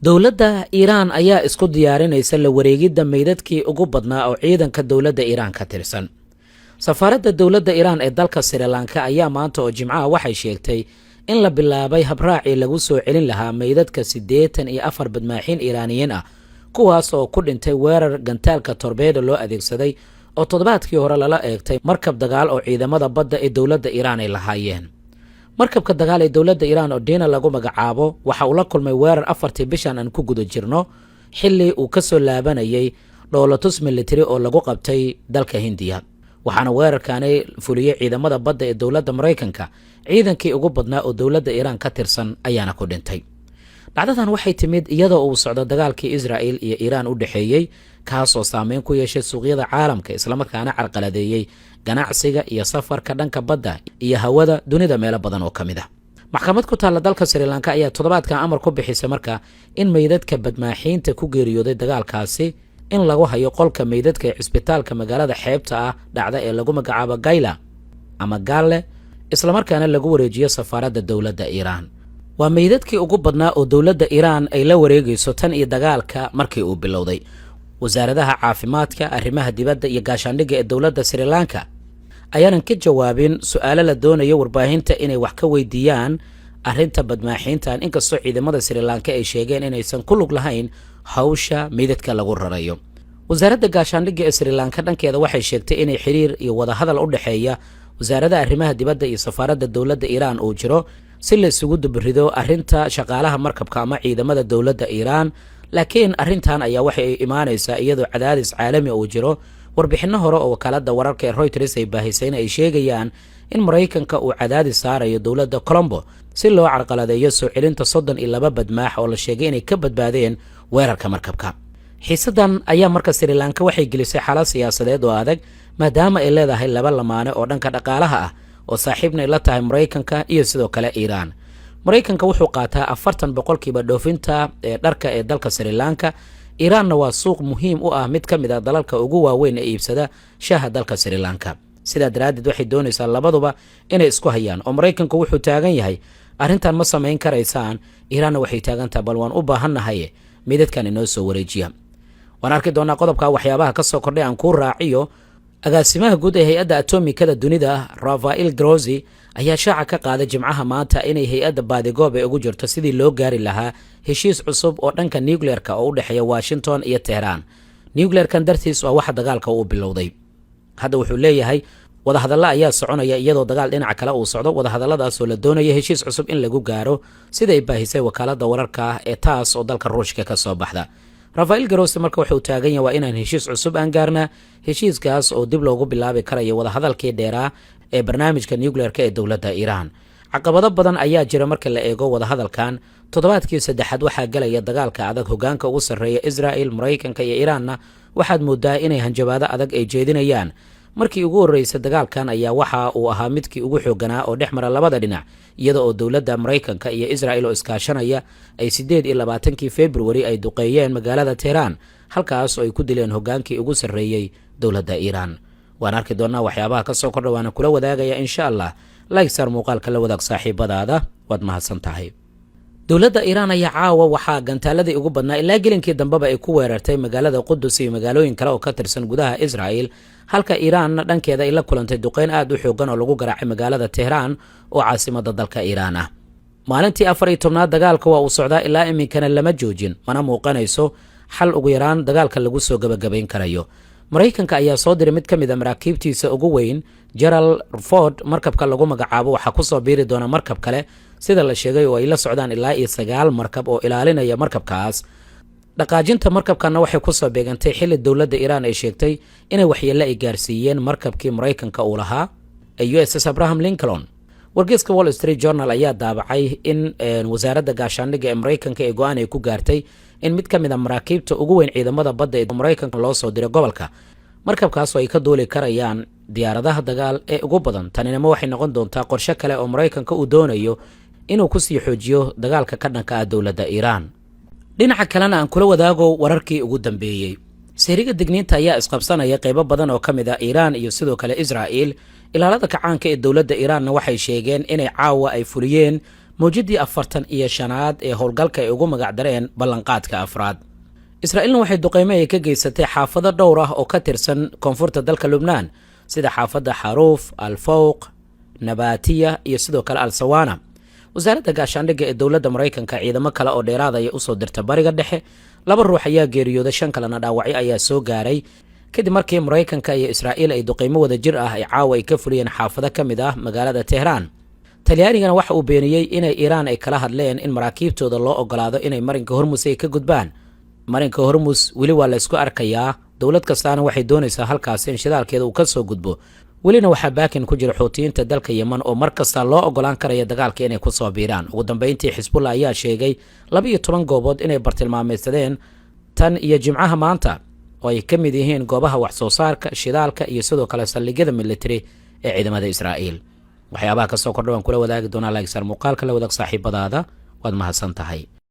Dowladda Iiraan ayaa isku diyaarinaysa la wareegidda meydadkii ugu badnaa oo ciidanka dowladda Iiraan ka tirsan. Safaaradda dowladda Iiraan ee dalka Sri Lanka ayaa maanta oo Jimcaha waxay sheegtay in la bilaabay habraacii lagu soo celin lahaa meydadka 84 badmaaxiin Iiraaniyiin ah, kuwaas oo ku dhintay weerar gantaalka torbeeda loo adeegsaday oo toddobaadkii hore lala eegtay markab dagaal oo ciidamada badda ee dowladda Iiraan ay lahaayeen. Markabka dagaal ee dowladda Iiraan oo Dina lagu magacaabo waxa uu la kulmay weerar 4-tii bishan aan ku guda jirno, xilli uu ka soo laabanayay dhoolatus military oo lagu qabtay dalka Hindiya, waxaana weerarkani fuliyey ciidamada badda ee dowladda Maraykanka. Ciidankii ugu badnaa oo dowladda Iiraan ka tirsan ayaana ku dhintay. Dhacdadan waxay timid iyadoo uu socdo dagaalkii Israa'il iyo Iiraan u dhexeeyey, kaasoo saameyn ku yeeshay suuqyada caalamka, islamarkaana carqaladeeyey ganacsiga iyo safarka dhanka badda iyo hawada dunida meelo badan oo ka mid ah. Maxkamad ku taalla dalka Sri Lanka ayaa toddobaadkan amar ku bixisay marka in meydadka badmaaxiinta ku geeriyooday dagaalkaasi in lagu hayo qolka meydadka ee cisbitaalka magaalada xeebta ah dhacda ee lagu magacaabo Gayla ama Galle, islamarkaana lagu wareejiyo safaaradda dowladda Iiraan. Waa meydadkii ugu badnaa oo dowladda Iiraan ay la wareegayso tan iyo dagaalka markii uu bilowday. Wasaaradaha caafimaadka, arrimaha dibadda iyo gaashaandhigga ee dowladda Sri Lanka ayaanan ka jawaabin su-aalo la doonayo warbaahinta inay wax ka weydiiyaan arrinta badmaaxiintan, inkastoo ciidamada Sri Lanka ay sheegeen inaysan ku lug lahayn hawsha meydadka lagu rarayo. Wasaaradda gaashaandhigga ee Sri Lanka dhankeeda waxay sheegtay inay xiriir iyo wadahadal u dhexeeya wasaaradda arrimaha dibadda iyo safaaradda dowladda Iiraan uu jiro si la isugu dubarido arrinta shaqaalaha markabka ama ciidamada dowladda Iiraan. Laakiin arrintan ayaa waxay imaanaysaa iyadoo cadaadis caalami uu jiro. Warbixinno hore oo wakaaladda wararka ee Reuters ay baahisayna ay sheegayaan in Maraykanka uu cadaadis saarayo dowladda Colombo si loo carqaladeeyo soo celinta 32 badmaax oo la sheegay inay ka badbaadeen weerarka markabka. Xiisadan ayaa marka Sri Lanka waxay gelisay xaalad siyaasadeed oo adag, maadaama ay leedahay laba lamaane oo dhanka dhaqaalaha ah oo saaxiibna ay la tahay Maraykanka iyo sidoo kale Iiraan. Maraykanka wuxuu qaataa 40% dhoofinta ee dharka ee dalka Sri Lanka. Iiraanna waa suuq muhiim u ah, mid ka mid ah dalalka ugu waaweyn ee iibsada shaaha dalka Sri Lanka. Sidaa daraaddeed waxay doonaysaa labaduba inay isku hayaan, oo Maraykanku wuxuu taagan yahay arrintan ma samayn karaysaan, Iiraanna waxay taagantaha bal waan u baahannahay, midadkan inoo soo wareejiya. Waan arki doonaa qodobka waxyaabaha ka soo kordhay. Aan kuu raaciyo, agaasimaha guud ee hay-adda atomikada dunida Rafael Grossi ayaa shaaca ka qaaday Jimcaha maanta inay hay-adda baadigoob ay ugu jirto sidii loo gaari lahaa heshiis cusub oo dhanka nuclearka oo u dhexeeya Washington iyo Tehraan. Nuclearkan dartiis waa waxa dagaalka uu bilowday. Hadda wuxuu leeyahay wadahadalla ayaa soconaya iyadoo dagaal dhinaca kale uu socdo, wadahadalladaasoo la doonaya heshiis cusub in lagu gaaro, siday baahisay wakaaladda wararka ee TASS oo dalka Ruushka ka soo baxda. Rafael Grossi marka wuxuu taagan yahay waa inaan heshiis cusub aan gaarnaa, heshiiskaas oo dib loogu bilaabi karayo wadahadalkii dheeraa ee barnaamijka nuclearka ee dowladda Iiraan. Caqabado badan ayaa jira marka la eego wadahadalkan. Toddobaadkii saddexaad waxaa gelaya dagaalka adag. Hogaanka ugu sarreeya Israel, Maraykanka iyo Iiraanna waxaad moodaa inay hanjabaado adag ay jeedinayaan. Markii ugu horreysay dagaalkan ayaa waxa uu ahaa midkii ugu xooganaa oo dhex mara labada dhinac, iyada oo dowladda Maraykanka iyo Israel oo iskaashanaya ay 28-kii Februari ay duqeeyeen magaalada Tehraan, halkaas oo ay ku dileen hogaankii ugu sarreeyey dowladda Iiraan. Waan arki doonnaa waxyaabaha ka soo kordha, waana kula wadaagaya insha Allah. Like saar muuqaalka, la wadaag saaxiibadaada. Waad mahadsan tahay. Dowladda Iiraan ayaa caawa waxaa gantaaladii ugu badnaa ilaa gelinkii dambeba ay ku weerartay magaalada Qudus iyo magaalooyin kale oo ka tirsan gudaha Israel, halka Iiraanna dhankeeda ay la kulantay duqeyn aad u xoogan oo lagu garaacay magaalada Tehraan oo caasimada dalka Iiraan ah. Maalintii 14aad dagaalka waa uu socdaa, ilaa iminkana lama joojin, mana muuqanayso xal ugu yaraan dagaalka lagu soo gebagabayn karayo. Maraykanka ayaa soo diray mid ka mid ah maraakiibtiisa ugu weyn, Gerald Ford markabka lagu magacaabo. Waxaa kusoo biiri doona markab kale sida la sheegay, oo ay la socdaan ilaa iyo sagaal markab oo ilaalinaya markabkaas. Dhaqaajinta markabkanna waxay kusoo beegantay xilli dowladda Iiraan ay sheegtay inay waxyeelle ay gaarsiiyeen markabkii Maraykanka uu lahaa ee USS Abraham Lincoln. Wargeyska Wall Street Journal ayaa daabacay in wasaaradda gaashaandhigga ee Maraykanka ee go-aan ay ku gaartay in mid ka mid ah maraakiibta ugu weyn ciidamada badda ee Maraykanka loo soo diray gobolka, markabkaasoo ay ka duuli karayaan diyaaradaha dagaal ee ugu badan. Taninimo waxay noqon doontaa qorshe kale oo Maraykanka uu doonayo inuu kusii xoojiyo dagaalka ka dhanka ah dowladda Iiraan. Dhinaca kalena aan kula wadaago wararkii ugu dambeeyey. Sehriga digniinta ayaa isqabsanaya qaybo badan oo ka mid ah Iiraan iyo sidoo kale Israa'il. Ilaalada kacaanka ee dowladda Iiraanna waxay sheegeen inay caawa ay fuliyeen Mawjadii 45aad ee howlgalka ay ugu magacdareen Ballanqaadka Afraad. Israa'iilna waxay duqeymo ay ka geysatay xaafado dhowr ah oo ka tirsan koonfurta dalka Lubnaan, sida xaafadda Xaruuf, Alfowq, Nabatiya iyo sidoo kale Al Sawana. Wasaaradda gaashaandhigga ee dowladda Maraykanka ciidamo kale oo dheeraad ayay usoo dirta Bariga Dhexe. Laba ruux ayaa geeriyooday, shan kalena dhaawacyo ayaa soo gaaray kadib markii Maraykanka iyo Israa'iil ay duqeymo wada jir ah ay caawa ay ka fuliyeen xaafado ka mid ah magaalada Tehraan. Talyaanigana waxa uu beeniyey inay Iiraan ay kala hadleen in maraakiibtooda loo ogolaado inay marinka Hormus ay ka gudbaan. Marinka Hormus weli waa la ysku arkayaa, dowlad kastaana waxay doonaysaa halkaasi in shidaalkeeda uu ka soo gudbo. Welina waxaa baakin ku jira Xuutiyiinta dalka Yeman oo mar kasta loo ogolaan karaya dagaalka inay kusoo biiraan. Ugu dambeyntii, Xisbullah ayaa sheegay 12 goobood inay bartilmaameysadeen tan iyo Jimcaha maanta, oo ay ka mid yihiin goobaha wax soo saarka shidaalka iyo sidoo kale saldhigyada military ee ciidamada Israa'iil. Waxyaabaha kasoo kordha waan kula wadaagi doonaa. Like saar muuqaalka, la wadaag saaxiibadaada. Waad mahadsan tahay.